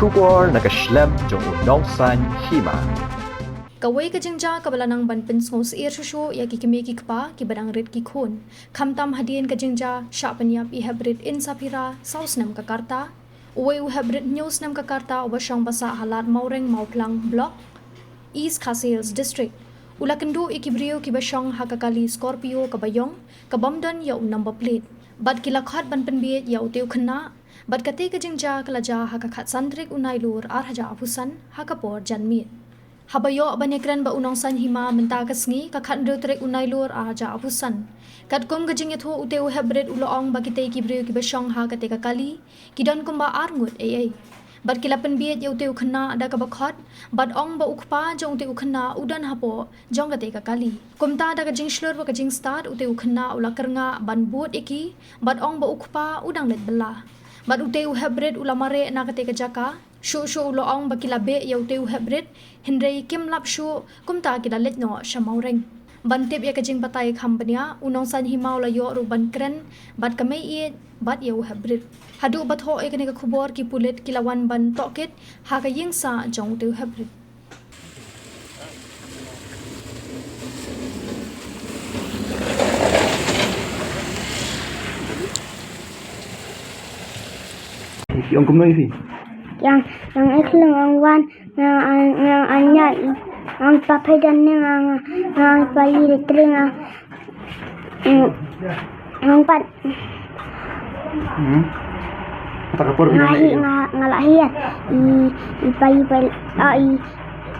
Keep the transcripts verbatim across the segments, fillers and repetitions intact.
Khubor na ka shlem jong u Nongsaiñ Hima. Kawei ka jingjia kaba la nang ban pynsngewsyier shuh shuh ïa ki kmie ki kpa kiba dang rit ki khun. Khamtam hadien ka jingjia shah pynïap i heprit Insaphira saw snem ka karta, uwei u heprit hynñiew snem ka karta uba shong ba sah ha Lad Mawreng Mawphlang Block, East Khasi Hills District, u la kynduh ïa ki briew kiba shong ha ka kali Scorpio kaba ïong, ka bym don ïa u number plate. Bad ki la khot ban pynbieit ïa utei u khynnah, bad katei ka jingjia ka la jia ha ka khatsan tarik u Nailur ar hajar arphew san ha ka por janmiet. Haba ïoh ban ïakren bad u Nongsaiñ Hima mynta ka sngi ka khathynriew tarik u Nailur ar hajar arphew san. Katkum ka jingïathuh, utei u heprit u la ong ba kitei ki briew kiba shong ha katei ka kali ki don kumba ar ngut ei ei. Bad ki la pynbieit ïa utei u khynnah da kaba khot, bad ong ba u kpa jong utei u khynnah u don hapoh jong katei ka kali. Kumta da ka jingshlur bad ka jingstad, utei u khynnah u la kyrngah ban bud ïa ki, bad ong ba u kpa u dang leit bylla. Bad utei u heprit u la mareh na katei ka jaka, shuh shuh u la ong ba ki la beh ïa utei u heprit, hynrei kim lap shuh, kumta ki la leit noh sha Mawreng. Ban tip ïa ka jingbatai kham bniah, u Nongsaiñ Hima u la ïoh ruh ban kren bad ka meiieit bad ïa u heprit. Haduh ba thoh ïa kane ka khubor, ki pulit ki la wan ban tohkit ha ka ïing sah jong utei u heprit. Ki ong kumno ïa phi? Ïa nga, ïa nga, i khlem ong wan, nga, nga, nga, nga, ïa nga, i, ong pa phi don ne nga, nga, nga, pa i de tre nga, mm, ong pat. Hmm. Kata ka por phi nga dang hi, leh ïa u? Nga, nga la hi ïa. I, i pa i pa, ah, i,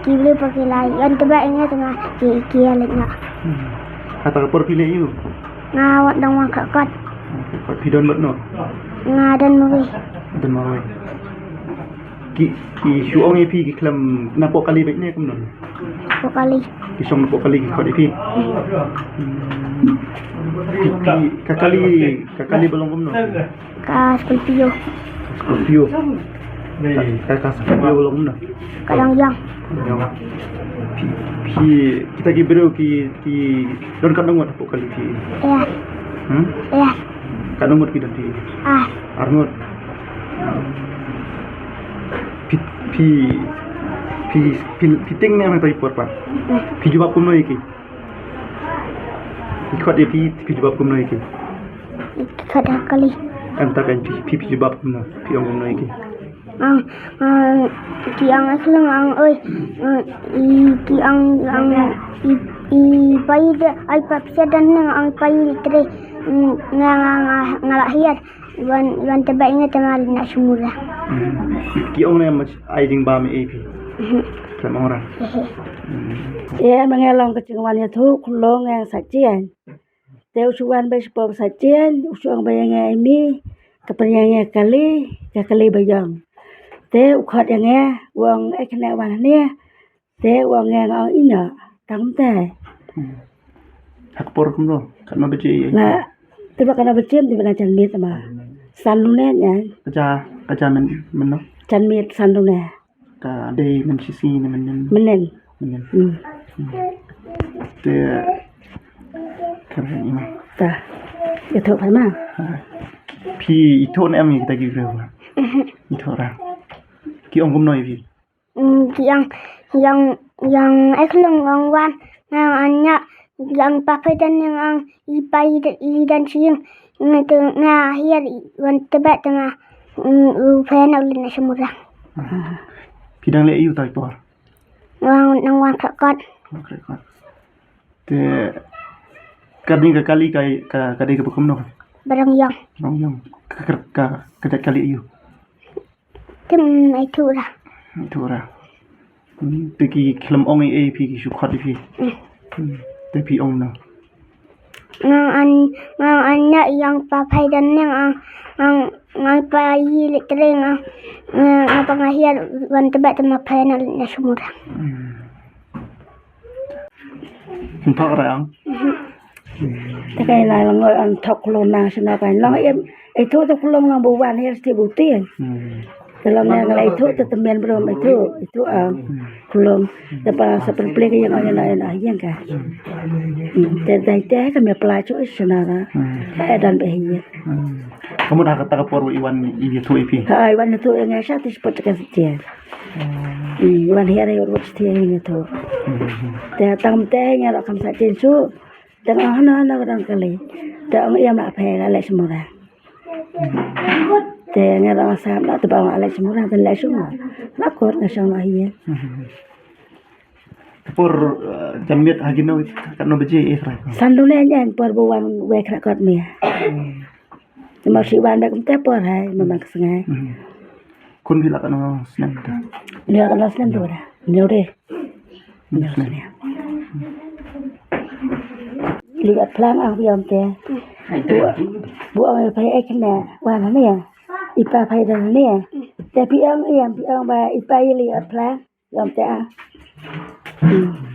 ki briew pa ki la ïa. Ïa tebak ïa nga te nga, ki, ki ïa leit nga. Hmm. Kata ka por phi leh ïa u? Nga wat dang wan khat kot. Wan khat kot. Phi don bad no? Nga don marwei. Don marwei. Ki, ki shu ong ïa phi ki khlem napoh kali beit ne kumno? Napoh kali. Ki shong napoh kali ki khot ïa phi. Hmm. Phi, phi, ka kali, ka kali ba long kumno? Ka Scorpio. Scorpio. Ka, ka, ka Scorpio ba long kumno? Ka dang ïong. Ïong. Phi, phi, kita ki briew ki, ki don katno ngut hapoh kali phi? Ïa. Hmm? Ïa. Katno ngut ki don phi? Ah. Ar ngut. Phi, phi, phi, phi, phi tieng ne em ha kita ki por pat? Hmm. Phi jubab kumno ïa ki? Ki khot ïa phi, phi jubab kumno ïa ki? Ki khot ha kali. Em, ta kan phi, phi, phi jubab kumno? Phi ong kumno ïa ki? Ang, ang, ki ang aslang ang, oi. Ang, i, ki ang, ang, i, i, pai de, ai, pa pisa dan nang, ang, pai de tre. Mm, nga, nga, nga, nga la hiar. Wan, wan tebak ingat tama na sumura. Hmm. Ki ong ne mas ai jingbam ïa phi. Mhm. Khlem ong ra. Hehe. Hmm. Ïa, ma nga long ka jingwan ïathuh, khlong ïa sa jin. Te u shu wan ba shu pom sa jin, u shu ong ba ïa nga ïa mi, ka pynïaid ïa nga kali, ka kali ba ïong. Te u khot ïa nga, u ong, eh, kane wan hangne. Te u ong nga, nga ong ïa nga, tang te. Hmm. Ha ka por kumno, katno baje ïa? Na, te ba katno baje, te ba na janmiet ma. San lune nya. Ka ja, ka ja men, men no? Janmiet san lune. Ka dei mynshisngi ne mynnin? Mynnin. Mynnin. Hmm. Hmm. Te, ka dei ni ma. Ta. Ïathuh pat ma. Ha. Phi ithuh ne em ïa kita ki briew ma? Mhm. Ithuh ra. Ki ong kumno ïa phi? Mm, ki ong, ong, ong, eh, khlong ong wan, nga ong nya, ong pa phi don ne ong i pa i d-, i don sing, nga tu nga hiar i wan tebak te nga, mm, u phi na u lin na sumura. Phi dang leh ïa u tai por? Nga nang wan khat kot. Wan khat kot. Te ka ding ka kali ka, ka, ka dei kaba kumno? Ba dang ïong. Ba dang ïong. Ka, ka, ka, ka dei kali ïa u. Te, mm, ai thu ra. Ai thu ra. Hmm, te ki khlem ong ei ei phi, ki shu khot ïa phi. Hmm. Hmm, te phi ong na. Nga an, nga an nya ïa nga pa phai dan ne nga, nga, nga pa yi le tre nga, nga, nga pa nga hiar wan tebak te ma phai na, na sumura. Hmm. Nthok rang. Mhm. Te kai la ngoi an thok lo nang sino kai long em. Ai thu thok lo nang bu wan hiar sti bu tin. Hmm. Te long nga la ithuh te tymmen bro, ithuh, ithuh, ah, kulong. Te pa sa pynplie ka ïing, ïa na, ïa na ïing ka. Hmm, te dei te ka me pla chu sna ra. Hmm. Ka edan be ïing. Hmm. Ka mut ha kata ka por i wan i ithuh i phi? Ha, i wan ithuh ïa nga sha te spot ka stia. Hmm, i wan hiar ïa u stia ïa ithuh. Hmm. Te tang te nga la kam sa chen chu. Te nga hana hana ka dang kali. Te ong ïa ma phe la leh sumura. Te nga rang sam da te ba nga leh sumura te leh sumura. Na kot nga shong na hiya. Por, eh, jan miet ha kino, katno baje eh, kra? San dune nyan por bu wan wei kra kot mia. Te ma shi wan bek te por hai, ma man ka sngai. Hmm. Khun phi la katno snem te? Ni la katno snem te ba da. Ni re. Ni re. Li at plang ang biam te. Bu, bu ang phi ek ne, wan ne. I pa phi da ne. Te phi ang iam, phi ang ba i pa i li at plang. Biam te ah. Hmm.